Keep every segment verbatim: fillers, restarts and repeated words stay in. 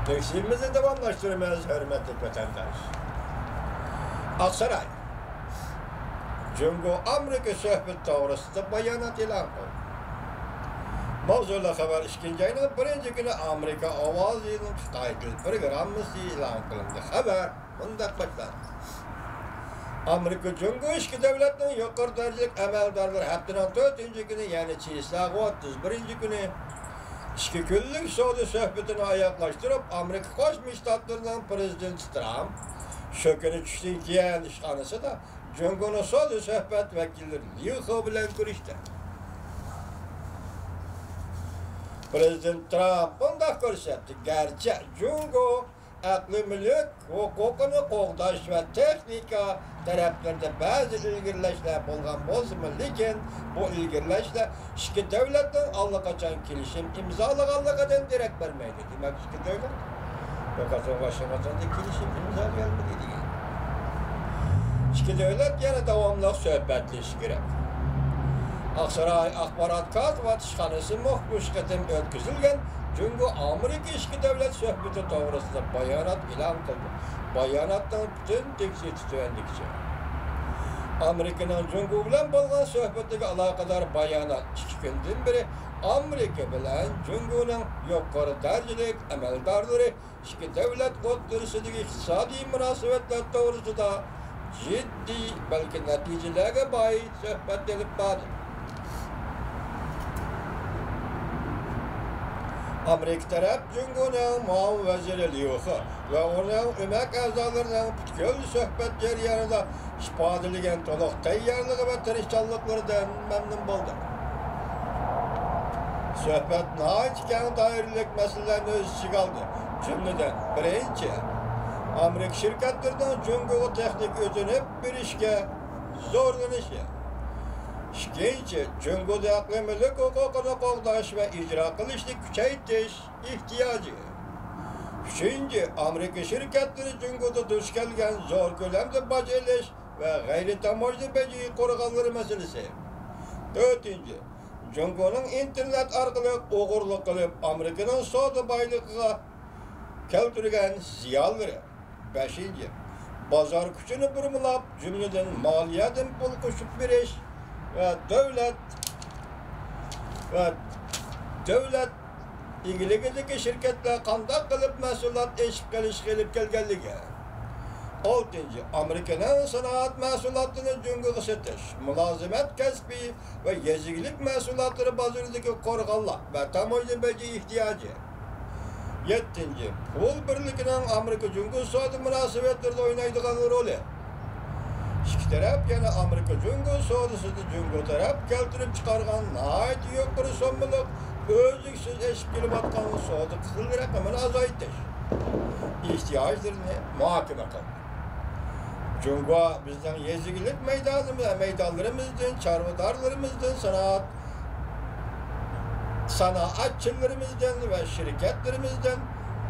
تەكلىپىمىزنى داۋاملاشتۇرىمىز، ھۆرمەتلىك ۋەتەنداش. ئاقساراي. جۇڭگو ئامېرىكا سۆھبىتى توغرىسىدا بايانات ئېلان قىلدى. ماۋزۇلۇق خەۋەر ئىككىنچى ئاينىڭ بىرىنچى كۈنى ئامېرىكا ئاۋازىنىڭ خىتاي تىل پروگراممىسى ئېلان قىلىندى. خەۋەر مۇنداق باشلاندى. ئامېرىكا جۇڭگو ئىككى دۆلەتنىڭ يۇقىرى دەرىجىلىك ئەمەلدارلىرى ھەپتىنىڭ تۆتىنچى كۈنى، يەنى چېسلاغا ئوتتۇز بىرىنچى كۈنى ئىككى كۈنلۈك سودا سۆھبىتىنى ئاياغلاشتۇرۇپ، ئامېرىكا قوشما شتاتلىرىنىڭ پىرېزىدېنتى ترامپ شۇ كۈنى چۈشتىن كېيىن ئىشخانىسىدا جۇڭگونىڭ سودا سۆھبەت ۋەكىللىرى ليۇ خې بىلەن كۆرۈشتى. پىرېزىدېنت ترامپ مۇنداق كۆرسەتتى، گەرچە جۇڭگو ئەقلىي مۈلۈك ھوقۇقىنى قوغداش ۋە تېخنىكا تەرەپلىرىدە بەزى ئىلگىرىلەشلەر بولغان بولسىمۇ، لېكىن بۇ ئىلگىرىلەشلەر ئىككى دۆلەتنىڭ ئاللىقاچان كېلىشىم ئىمزالىغانلىقىدىن دېرەك بەرمەيدۇ. دېمەك، ئىككى دۆلەت بىر قېتىم ۋاشىنگتوندا كېلىشىم ئىمزالىيالمىدى دېگەن. ئىككى دۆلەت يەنە داۋاملىق سۆھبەتلىشىشى كېرەك. ئاقساراي ئاخبارات كاتىۋاتىش ئىشخانىسى مۇشۇ قېتىم ئۆتكۈزۈلگەن جۇڭگو ئامېرىكا ئىككى دۆلەت سۆھبىتى توغرىسىدا بايانات ئېلان قىلدى. باياناتنىڭ پۈتۈن تېكىستى تۆۋەندىكىچە. ئامېرىكىنىڭ جۇڭگو بىلەن بولغان سۆھبىتىگە ئالاقىدار بايانات ئىككى كۈندىن بېرى ئامېرىكا بىلەن جۇڭگونىڭ يۇقىرى دەرىجىلىك ئەمەلدارلىرى ئىككى دۆلەت ئوتتۇرىسىدىكى ئىقتىسادىي مۇناسىۋەتلەر توغرىسىدا جىددىي، بەلكى نەتىجىلەرگە باي سۆھبەت ئېلىپ باردى. ئامېرىكا تەرەپ جۇڭگونىڭ مۇئاۋىن ۋەزىرى ليۇ خې ۋە ئۇنىڭ ئۆمەك ئەزالىرىنىڭ پۈتكۈل سۆھبەت جەريانىدا ئىپادىلىگەن تولۇق تەييارلىقى ۋە تىرىشچانلىقلىرىدىن مەمنۇن بولدى. سۆھبەت ناھايىتى كەڭ دائىرىلىك مەسىلىلەرنى ئۆز ئىچىگە ئالدى. جۈملىدىن، بىرىنچى، ئامېرىكا شىركەتلىرىنىڭ جۇڭگوغا تېخنىكا ئۆتۈنۈپ بېرىشكە زورلىنىشى. ئىككىنچى، جۇڭگودا ئەقلىي مۈلۈك ھوقۇقىنى قوغداش ۋە ئىجرا قىلىشنى كۈچەيتىش ئېھتىياجى. ئۈچىنچى، ئامېرىكا شىركەتلىرى جۇڭگودا دۇچ كەلگەن زور كۆلەمدە باج ئېلىش ۋە غەيرىي تاموژنا بېجى قورغانلىرى مەسىلىسى. تۆتىنچى، جۇڭگونىڭ ئىنتېرنېت ئارقىلىق ئوغرىلىق قىلىپ، ئامېرىكىنىڭ سودا بايلىقىغا كەلتۈرگەن زىيانلىرى. بەشىنچى، بازار كۈچىنى بۇرمىلاپ، جۈملىدىن مالىيەدىن پۇل قوشۇپ بېرىش ۋە دۆلەت، ۋە دۆلەت ئىگىلىكىدىكى شىركەتلەر قانداق قىلىپ مەھسۇلات ئېشىپ قېلىشقا ئېلىپ كەلگەنلىكى. ئالتىنچى، ئامېرىكىنىڭ سانائەت مەھسۇلاتلىرىنى جۇڭگوغا سېتىش، مۇلازىمەت كەسپى ۋە يېزا ئىگىلىك مەھسۇلاتلىرى بازىرىدىكى قورغانلار ۋە تاموژنا بېجى ئېھتىياجى. يەتتىنچى، پۇل بىرلىكىنىڭ ئامېرىكا جۇڭگو سودا مۇناسىۋەتلىرىدە ئوينايدىغان رولى. ئىككى تەرەپ يەنە ئامېرىكا جۇڭگو سودىسىدا جۇڭگو تەرەپ كەلتۈرۈپ چىقارغان ناھايىتى يۇقىرى سوممىلىق ئۈزلۈكسىز ئېشىپ كېلىۋاتقان سودا قىزىل رەقىمىنى ئازايتىش ئېھتىياجلىرىنى مۇھاكىمە قىلدى. جۇڭگو بىزنىڭ يېزا ئىگىلىك مەيدانىمىز، مەيدانلىرىمىزدىن، چارۋىدارلىرىمىزدىن، سانائەت، سانائەتچىلىرىمىزدىن ۋە شىركەتلىرىمىزدىن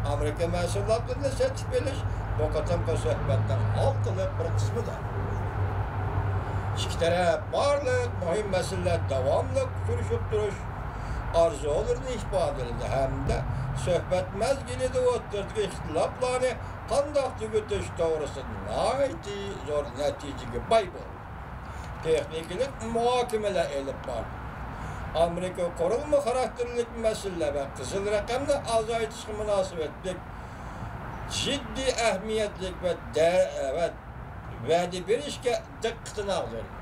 ئامېرىكا مەھسۇلاتلىرىنى سېتىپ ئېلىش بۇ قېتىمقى سۆھبەتنىڭ ھالقىلىق بىر قىسمىدۇر. ئىككى تەرەپ بارلىق مۇھىم مەسىلىلەردە داۋاملىق ئۇچرىشىپ تۇرۇش ئارزۇلىرىنى ئىپادىلىدى ھەمدە سۆھبەت مەزگىلىدە ئوتتۇرىدىكى ئىختىلاپلارنى قانداق تۈگىتىش توغرىسىدا ناھايىتى زور نەتىجىگە باي بولدى. تېخنىكىلىق مۇھاكىمىلەر ئېلىپ باردى. ئامېرىكا قۇرۇلما خاراكتېرلىك مەسىلىلەر ۋە قىزىل رەقەمنى ئازايتىشقا مۇناسىۋەتلىك جىددىي ئەھمىيەتلىك ۋە دە-، ۋە ۋەدە بېرىشكە دىققىتىنى ئاغدۇردى.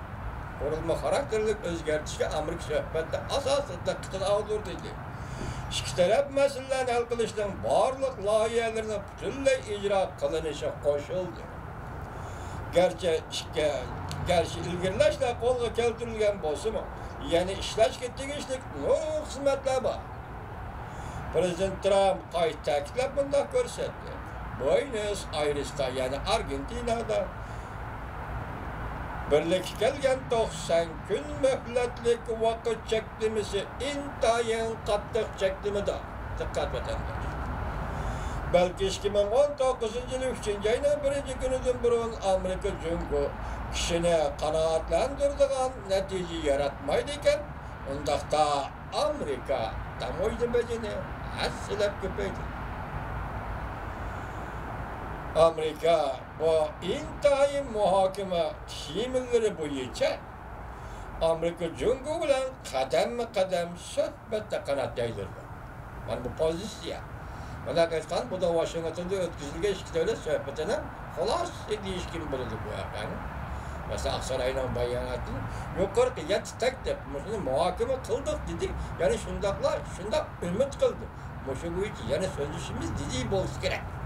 قۇرۇلما خاراكتېرلىك ئۆزگەرتىشكە ئامېرىكا سۆھبەتتە ئاساسلىق دىققىتىنى ئاغدۇردى. ئىككى تەرەپ مەسىلىلەرنى ھەل قىلىشنىڭ بارلىق لايىھەلىرىنىڭ پۈتۈنلەي ئىجرا قىلىنىشىغا قوشۇلدى. گەرچە ئىككى، گەرچە ئىلگىرىلەشلەر قولغا كەلتۈرۈلگەن بولسىمۇ، يەنە ئىشلەشكە تېگىشلىك نۇرغۇن خىزمەتلەر بار. پىرېزىدېنت ترامپ قايتا تەكىتلەپ مۇنداق كۆرسەتتى، بۇينوس ئايرېستا، يەنى ئارگېنتىنادا بىرلىككە كەلگەن توقسان كۈن مۆھلەتلىك ۋاقىت چەكلىمىسى ئىنتايىن قاتتىق چەكلىمىدۇر. دىققەت، ۋەتەنداش! بەلكى ئىككى مىڭ ئون توققۇزىنچى يىلى ئۈچىنچى ئاينىڭ بىرىنچى كۈنىدىن بۇرۇن ئامېرىكا جۇڭگو كىشىنى قانائەتلەندۈرىدىغان نەتىجە ياراتمايدىكەن، ئۇنداقتا ئامېرىكا تاموژنا بېجىنى ھەسسىلەپ كۆپەيتىدۇ. ئامېرىكا بۇ ئىنتايىن مۇھاكىمە تېمىلىرى بويىچە ئامېرىكا جۇڭگو بىلەن قەدەممۇ قەدەم سۆھبەتتە قانات يايدۇرىدۇ. مانا بۇ پوزىتسىيە. مۇنداق ئېيتقان، بۇدا ۋاشىنگتوندا ئۆتكۈزۈلگەن ئىككى دۆلەت سۆھبىتىنىڭ خۇلاسىسى دېيىشكىمۇ بولىدۇ بۇ ۋەقەنى. مەسىلەن، ئاقساراينىڭ باياناتى، يۇقىرىقى يەتتە تەكلىپ مۇشۇنى مۇھاكىمە قىلدۇق دېدى. يەنى شۇنداقلا شۇنداق ئۈمىد قىلدى. مۇشۇ بويىچە يەنە سۆزلىشىمىز دېدى بولسا كېرەك.